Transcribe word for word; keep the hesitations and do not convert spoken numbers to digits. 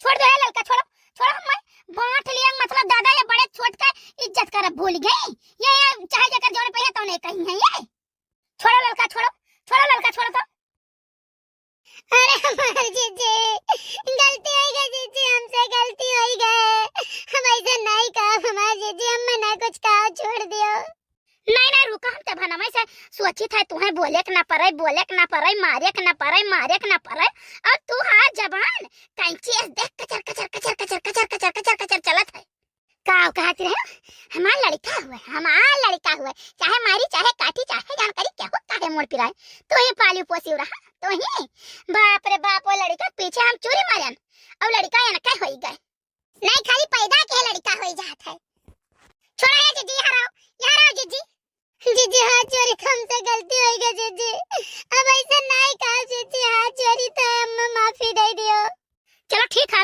छोड़ दो, ए ललका, छोड़ो, छोड़ो, हम बांट लिया, मतलब दादा ये बड़े छोट का इज्जत करब भूल गई। ये, ये चाहे जेकर जौन पे है तौने कहीं है ये। छोड़ो ललका, छोड़ो, छोड़ो ललका, छोड़ो तो। अरे हमार जीजी, गलती होइ गए जीजी, हमसे गलती होइ गए। हम ऐसा नहीं कहा हमार जीजी, हम ना कुछ कहा, छोड़ दियो। नहीं, नहीं, रुका, हम तब हनमय से सोचित है, तुहें बोले के ना पड़े, बोले के ना पड़े, मारे के ना पड़े, मारे के ना पड़े। और तू हार जबान कैंची ऐसे देख कचर, कचर, कचर चलत है। का कहत रहे? हमार लड़का हुए, हमार लड़का हुए, चाहे मारी, चाहे काटी, चाहे जान करी, केहू काहे मुड़ पिराए, तू ही पाली पोसी रहा, तू ही। बाप रे बाप, वो लड़का पीछे हम चूरी मारन, और लड़का इनके होई गए। नहीं, खाली पैदा के लड़का होई जात है। छोड़ा है जीजी, यहाँ रहो, यहाँ रहो जीजी। जीजी, हाथ जोड़ी, हमसे गलती होइ गई जीजी, अब ऐसा नहीं कहा जीजी, हाथ जोड़ी तो हम माफी दे दियो। चलो ठीक है,